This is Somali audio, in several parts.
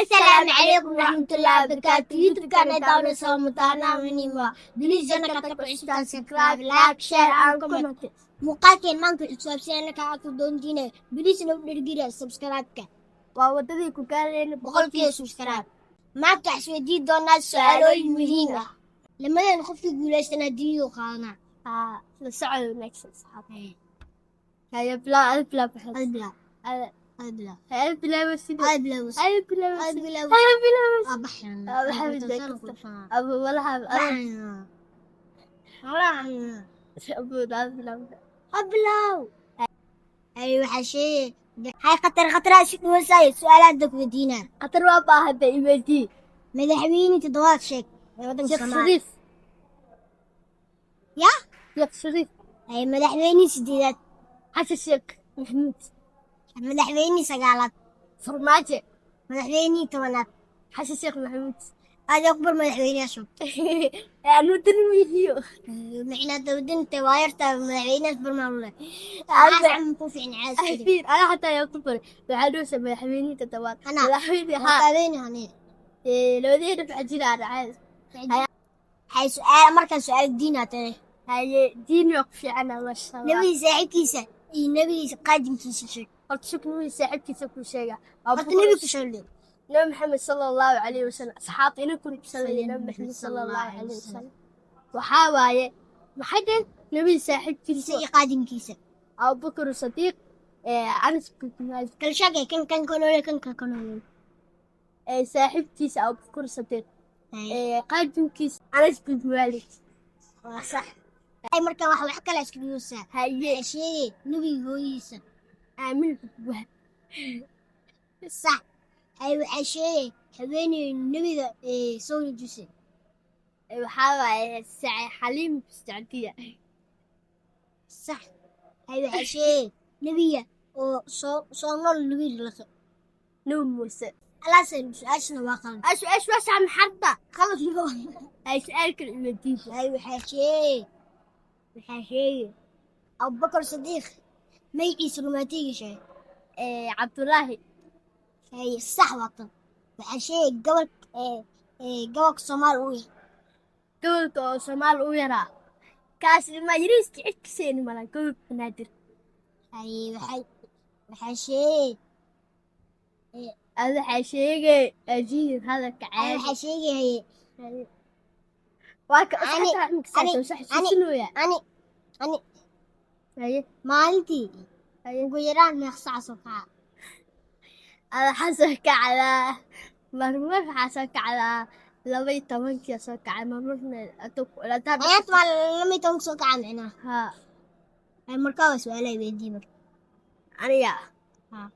Assalaamu calaykum waraxmatullaahi wabarakaatu. YouTube-kana daawanaysa mutaana minima. Please channelka ku cusubtaan, subscribe, like, share and comment. Muuqaalkeen maanta wuxuu ku saabsan yahay ka ku doontiina. Please nagu dhiirigeliya subscribe-ka. Waa wadadii ku gaarayna 100K subscribe. Maanta waxaan isweydiin doonaa su'aalooyin muhiim ah. Lamadeen qofkii guulaystana hadiyadu qaadanaa. Haa, la socod wanaagsan, saxaab. Haya, bilaa ada, bilaa baxas. Hal bilaab. Ada. Hal bilaab. Haya, bilaaba sida. Hal bilaab. Haya, bilaaba Hal sida. bilaab. Haya, bilaaba. Ah, baxan. Ah, baxan. Abu walaha Baxan. abu ada bilaaba. Bilaw. Ay, waxaa sheegay hay khatar khataraa isu dhuwaysaayo su'aalaha dadku weydiinaa. Khatar waa baahada, iweydii. Madaxweyne toddobaad sheeg ee waddanka Sheekh Soomaaliya. Shariif. Ya. Sheekh Shariif. Ay, madaxweynihii sideedaad? Xasan Sheekh Maxamuud. Madaxweynihii sagaalaad? Farmaajo. Madaxweynihii 10aad? Xasan Sheekh Maxamuud. Aad akbar madaxweyneyaashu. Anu danwihiyo. Micnaa dawladinta waa yartaa madaxweynahaas barmaalule ku fiicin caaskari. Fiir, ana xataa yaa ku baray, waxaa dhowsa madaxweynihii toddobaad. Ana. Madaxweyne haa. Madaxweyne hani. Labadeena waxaa jira arcad. Hay, su'aal markaan su'aal diin aa tahay. Haye, diin waa ku fiicana, maasha Allah. Nebiga saaxiibkiisa iyo nebigiisa qaadinkiisa sheeg. Horta shuk, nabiga saaxiibkiisa ku sheega. Horta nebiga ku sheeg. Nabi Maxamed sala Allahu calayhi wasalam, asxaabta ina ku salaya Nabi Maxamed sala Allahu calayhi wasalam. Waxaa waaye, maxay dhaheen nabiga saaxiibkiisa iyo qaadinkiisa? Abubakar Sadiiq, Anas bin Maalik. Kala sheegay, kan kan kanoole, kan kan kanoole. Saaxiibkiisa Abubakar Sadiiq, qaadinkiisa Anas bin Maalik. Waa sax. Ay, marka wax kale isku dhigaysaa. Haye. Sheegay nebiga hooyihiisa. Aamin Wahab. Sax. Ay, waxaa sheegay haweeney nebiga ee soo nujisay. Waxaa waaye Xaliim Sacdiya. Sax. Ay, waxaa sheegay nebiga oo soo nool wiil laso. Nabi Muuse. Alaasan su-aashana waa qalad. Su-aasha waa sax, maxarda. Qalad. Ay, su-aal kale iweydiin. Ay, waxaa sheegay Abubakar Sadiiq magaciisa rumaatiga sheegay. Cabdullaahi. Ay, sax waatan. Waxaa sheegay gobolka ee gobolka Soomaali uu yahay. Gobolka oo Soomaali u yaraa, kaas ma yariiska cidkiseeni malan, gobolka Banaadir. Ay, waxaa sheegay Ada waxaa sheegay ajiir hadalka. Ay, Caadi. Waxaa sheegay Waa ka Ani- xasuusinooya. Ani Haye. Maalintii Haye. ugu yaraan meeq saac soo kaca? Ada waxaa soo kacdaa marmar, waxaa soo kacdaa 12-kii soo kacay marmarna. Ayaanta waa 12 soo kaca micnaha. Haa. Ay, markaa waa su-aalaha weydii marka. Aniga? Haa.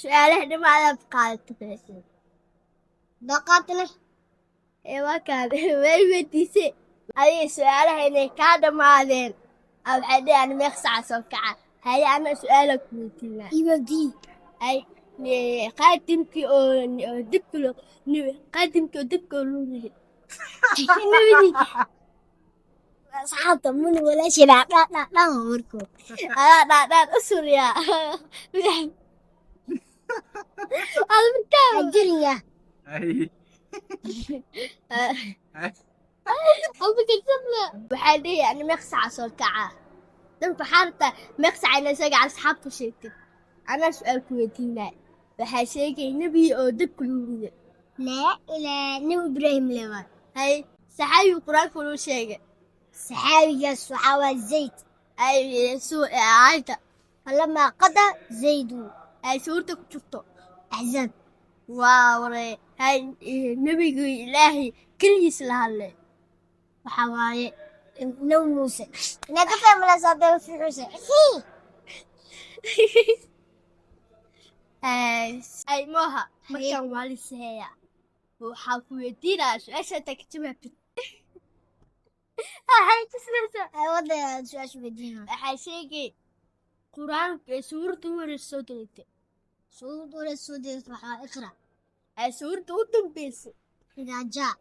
Su-aalaha dhamaadaad qaadatay. Daqaatna. Ee, waa kaan way weydiisay adiga su-aalaha inay kaa dhammaadeen. A waxay dhihi ani meeq saca soo kaca. Haye, ana su-aala ku weydiinaa. Iwadii. Ay, qaadimkii oo dibka loo qaadimkii oo dibka oo loo riday nabadii. Asxaabta mun walaashii dhaa dhaa dhaa dhaa markoo. Adaa dhaadhaan u suriyaa ada markaa. Ajiriya. Ay. Ay. Waxaa dhihi ani meeq saca soo kaca, dadka waxaa rabtaa meeq saca inay soo kaca asxaabta sheegtid. Anaa su-aal ku weydiinaa, waxaa sheegay nebi oo dabka lagu riday. Laa ilaa Nabi Ibraahim lewa. Hay, saxaabi Qur-aanka loo sheegay? Saxaabigaas waxaa waa Zayd. Ay, aayadda. Falamaa qada Zaydu. Ay, suurta ku jirto? Axzaab. Waa ware. Hay, nebigu Ilaahay keligiis la hadlay? Waxaa waaye Nabi Muuse. Inaad ka fahmaysaa been fiixuse. Ay, mooha markaan waa liseeya, waxaa ku weydiinaya su-aasha intaa ka jawaabtid. Waxay tusnaysaa. Ay, wada su-aasha weydiina. Waxaa sheegay Qur-aanka ee suuradda u horeysa soo degtay. Suuradda hore soo degtay waxaa Iqra. Ay, suuradda u dambeysay? Idaa jaa.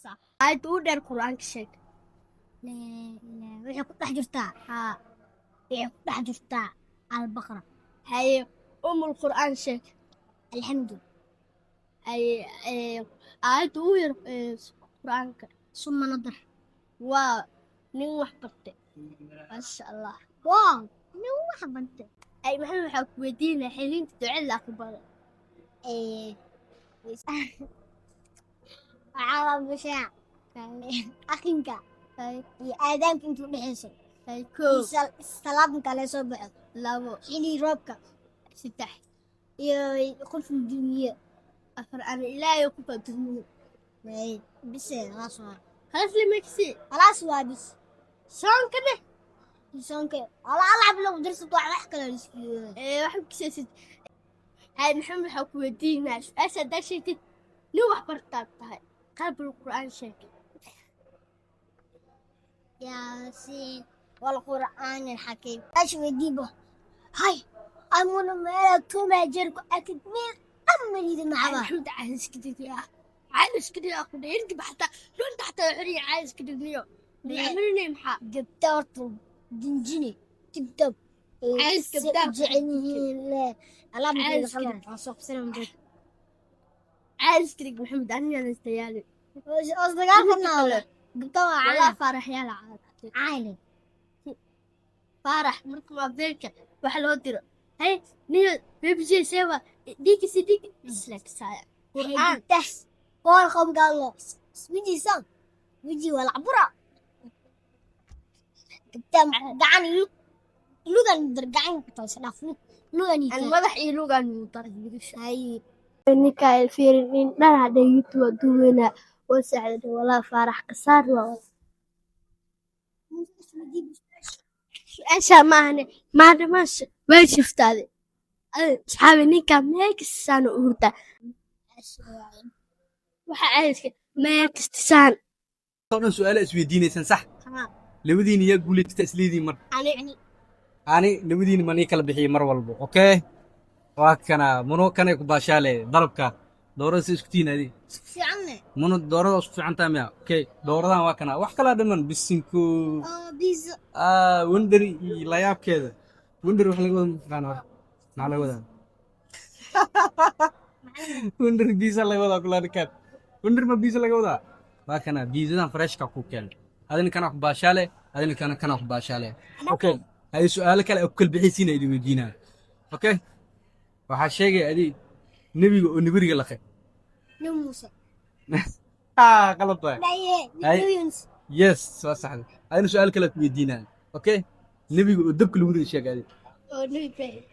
Sax. Aayadda u dheer Qur-aanka sheeg. Waxay ku dhex jirtaa. Haa. Waxay ku dhex jirtaa Albaqra. Haye, umul Qur'aan sheeg. Alxamdu. Ay aayadda ugu yar ee Qur-aanka? Suma nadar. Waa nin wax bartay, maasha Allah. Wow, nin wax bartay. Ay, Maxamed, waxaa ku weydiinaya xiliinta ducada la aqbalo. Waxaa la gashaa aqinka iyo aadaanka intuu dhexeyso Ay, iyo koow. Salaad marka laga soo baxo. Labo. Xilli roobka. Saddex. Iyo qofka dumiye. Afar, ana Ilaahay ku fadhiyo. Bis, khalaas waa. Khalaas, limaksi. Khalaas waa bis. Soonka dheh. Soonka ala alab lagu dirsato, wax kale la isku Ee, wax kisaasid. Hay, Maxamed, waxaa ku weydiinaya su-aasha haddaa sheegtid nin wax bartaad tahay. Qalbiga Qur-aan sheeg. Yaasiin والقرآن الحكيم. ايش ويديبه هاي أمون ما توما جركو أكيد مين أمريد Ay, مع بعض. Maxamed, caadi iska dhig, caadi iska dhig, aku dhig xataa runta xataa xuriya, caadi iska dhigniyo macmarinay maxaa? جبتورتو جنجني تكتب. عايز كبتاب. جعني لا ألعب. عايز. خلاص سلام. Caadi iska dhig, Maxamed, aniga istayaali. أصدقائنا جبتوا. Walaa. عالم. Faarax yaala caadi. عالم. Faarax marka mobilka waxa loo diro, hay niyo bbj sewa dhigisi dhig isla kasaaya Qur'aan. تحس قول قوم قال له ويجي سام ويجي ولا عبرة قدام قعن لغن درقعن توصل لغن. Aan madax iyo lugaan ugu daray wiilasha. هاي. Ninka fiirin nin dhan hadda YouTube duwena oo sacda walaa Faarax kasaar waa su-aasha maahane maadhamas way shiftaade. Asxaabi, ninka meel kasta saan u hurdaa, waxa caadiska meel kasta saan. Oo dhan su'aalo isweydiinaysaan, sax? Labadiina yaa guulaysta isleediin marka? يعني. Ani labadiina manii kala bixiyey mar walbo. Okay, waa kana muno kanay ku baashaale dalabka doorada si isku tihiin adi. fiicanne. Muno, doorada isku fiican tahay miya? Okay, dooradan waa kana, wax kalaa dhiman bisinku. Oo bizo. Ah, wonderi iyo layaabkeeda. Wonderi wax laga wada mataqaana horta? Maxaa laga wadaa wonderi? Biisa laga wadaa kulaadhikaad. Wonderi ma biisa laga wadaa? Waa kana biisadan freshka ku keen. Adina kana ku baashaale, adina kana ku baashaale. Okay, hay, su'aalo kale oo ku kala bixisiina idin weydiinaa. Okay, waxaa sheegaya adi nebiga oo nibiriga laqay. Nin Muuse. Ah, qalad waay. Dhaye. Hay. Yunus. Yes, waa saxda. Adina su'aal kale ku weydiinaa. Okay, nebiga oo dabka lagu riday sheeg adi. Oo Nabi Ibraahim.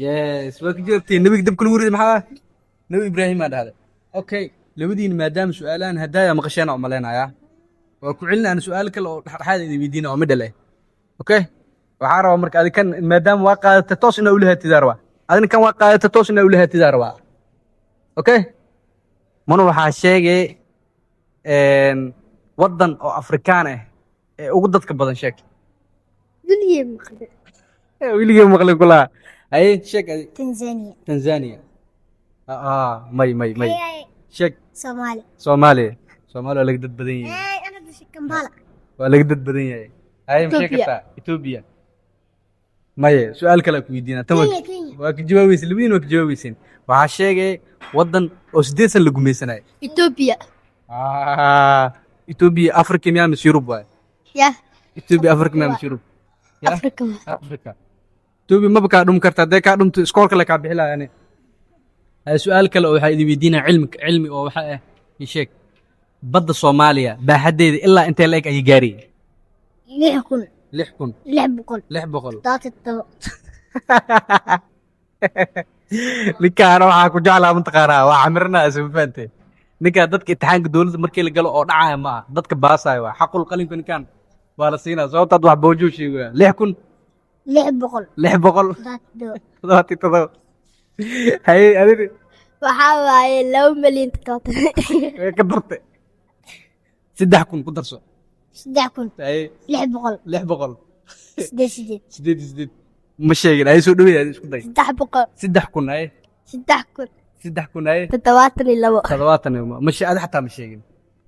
Yes, waa ka jawaabtay. Nebiga dabka lagu riday maxaa? Nebi Ibraahim aa dhahday. Okay, labadiin maadaama su'aalahan hadaaya maqasheen oo malaynayaa, waa ku celina. Ana su'aal kale oo dhexdhexaad idin weydiina oo midhal eh. Okay, waxaa rabaa marka adi kan maadaama waa qaadata toos inaa ula hatidaa rabaa, adina kan waa qaadata toos inaa ula hatidaa rabaa. Okay, mana waxaa sheegay waddan oo Afrikaan ah ee ugu dadka badan, sheeg. Weligee maqlay. Weligee maqlay kulaha. Haye, sheeg adi. Tanzania. Tanzania? Ah, may may may, sheeg. Soomaali. Soomaaliya? Soomaaliya waa laga dad badan yahay. Hey, ana dashay Kampala. Waa laga dad badan yahay. Haye, ma sheegi Ethiopia. kartaa? Ethiopia maye. Su-aal kale ku weydiinaa tan. Kenya, Kenya. Waa ka jawaabaysa, labadiin waa ka jawaabaysin. Waxaa sheegay waddan oo 8 san la gumaysanaya. Ethiopia. Ah, Ethiopia Africa miyaa mise Yurub waay? Ya. Ethiopia Africa miyaa mise Yurub ya? Africa. Africa. Ethiopia maba kaa dhumi karta. Haddee kaa dhumto, iskoolka le kaa bixi lahaa yani. Haye, su-aal kale oo waxaa idin weydiinaya cilmi cilmi oo waxa ah ii sheeg badda Soomaaliya baaxaddeeda ilaa intee la eg ayay gaarayay? 6,000. 6,000. 600. 600. 77. Ninkaana waxaa ku jeclaa mataqaanaa waa camirnaa isma fahantay. Ninkaa dadka imtixaanka dowladda markii la galo oo dhacaya ma aha, dadka baasaayo waa xaqul qalinka. Ninkaan waa la siinaa sababta hadda wax boojuu sheegaya 6,000. 600. 600. 77. 77. Haye, adini? Waxaa waaye 2,000,070. Way ka dartay. 3,000 ku darso. 3,000. Haye. 600. 600. 88. 88 ma sheegin. Haye, soo dhaweey, adi isku day. 300. 3,000, haye. 3,000. 3,000, haye. 72. 70 ma adi xataa ma sheegin.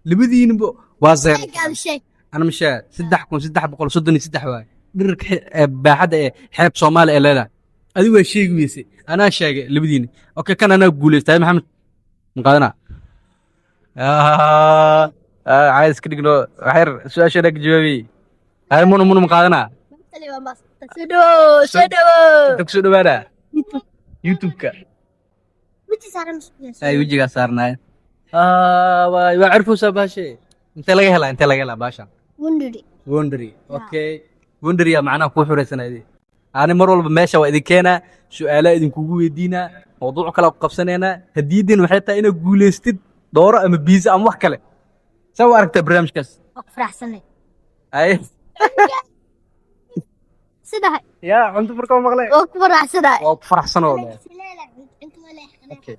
Labadiinaba waa zero. Sheeg. Ana ma sheega. 3,333 waaye dhirirka ee baaxadda ee xeeb Soomaaliya ee leedahay. Adigu waa sheegi weysay, anaa sheegay labadiina. Okay, kan anaa guuleystay. Maxamed, ma qaadanaa? Caadi iska dhigno waxyar, su-aasha ka jawaabiyey. Hay, Munu, Munu, ma qaadanaa? Soo dhawow, soo dhawow. Inta kusoo dhawaada YouTube-ka. Weji saaran. Ay, wejigaa saarnaay. Waay, waa cirfowsaa baashe. Intee laga helaa? Intee laga helaa baashan? Wonderi. Wonderi. Okay, Wonderiya macnaha kuu xuraysanaydi. Ani mar walba meesha waa idin keenaa, su-aalaa idinkugu weydiinaa, mawduuc kale ku qabsanaynaa. Hadiyadeen waxay tahay inaad guulaystid dooro ama biisa ama wax kale. Saa u aragtaa barnaamijkaas? Waa ku faraxsanay. Ay. Sidahay. Yaa cunto markaa maqlay. Waa ku faraxsanahay. Waa ku faraxsanoo. Okay,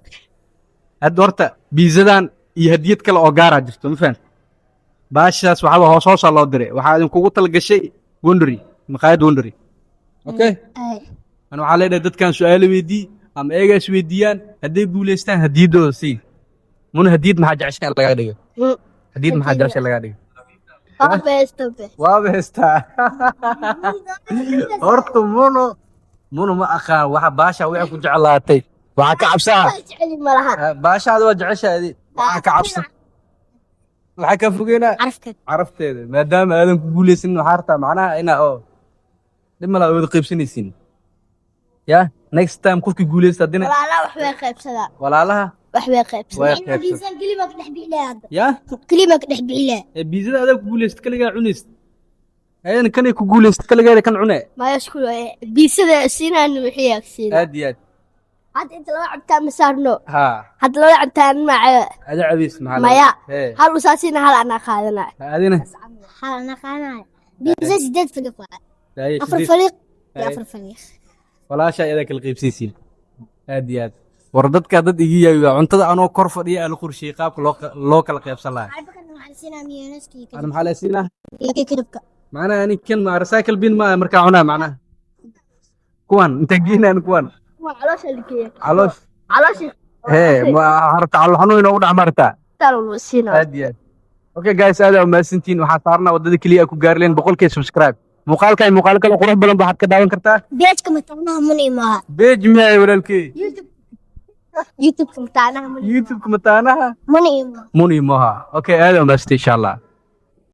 hadda horta biizadan iyo hadiyad kale oo gaaraa jirto, ma fahamta? Baashaas waxaa hoos hoosaa loo diray, waxaa idinkugu talagashay Wonderi, maqaayad Wonderi. Okay, ana waxaa leedahay dadkan su-aalo weydii ama eegaas weydiiyaan, hadday guulaystaan hadiyadooda sii. Muna, hadiyad maxaa jeceshay lagaa dhigo? Hadiyad maxaa jeceshay lagaa dhigo? Waa beesto be. Waaba heystaa horta. Muno, Muno, ma aqaan waxa baasha waxay ku jeclaatay. Waxaa ka cabsaa. Jeceli malahan. Baashaada waa jeceshaadi. Waxaa ka cabsa, waxaa ka fogeynaa. Carafkeed. Carafteeda. Maadaama aadan ku guulaysanin, waxaa rabtaa macnaha inaa oo dhib malaa wada qaybsanaysiin. Ya, next time qofkii guulaysta haddina. Walaalaha wax way qaybsadaa. Walaalaha. Wax way qaybsadaa. Way qaybsan. Biisan kelima ka dhex bixilaa hadda. Ya. Kelima ka dhex bixilaa. Ee biizada adaa ku guulaysta, kaligaa cunayst. Ayadana kanay ku guulaysta, kaligeeda kan cune. Maya, isku biisada siinaan wixii agsiina. Aad iyo aad. Hadda inta laba cabitaan ma saarno? Ha. Hadda laba cabitaan maca. Ada cabiis maxaa? Maya. Hee. Hal usaasina, hal anaa qaadanay. Adina? Hal ana qaanaya. Biisa sideed fariiq waa. Haye, afar sideed. Fariiq iyo Haye. afar fariiq. Walaasha ayadaa kala qaybsiisiin. Aad iyo aad. War dadka dad iga yaabi waa cuntada anoo kor fadhiya ala qorsheeyey qaabka loo kala qaybsan lahaa. Carfakan waxaa siinaa mayonnaise. Ana maxaa la siinaa? Iyo ketchupka. Macnaha ani kan ma recycle bin ma markaa cunaa, macnaha kuwan inta geynaan kuwan. Waa caloosha la geeya. Caloosh. Caloosha. Hee, ma harta calool xanuun inoogu dhex martaa. Taa lagu siinaa. Aad iyo aad. Okay guys, aad aa umahadsantihiin. Waxaa saarnaa wadada keliya ku gaari leen 100K subscribe. Muuqaalka iyo muuqaalo kale qurux badan ba waxaad ka daawan kartaa Page-ka mataanaha Muni maaha. Page miyay, walaalkey? YouTube. YouTube-ka mataanaha Muni. YouTube-ka mataanaha Muni maaha. Muni Moha. Okay, aad aa umahadsantihiin, insha Allah.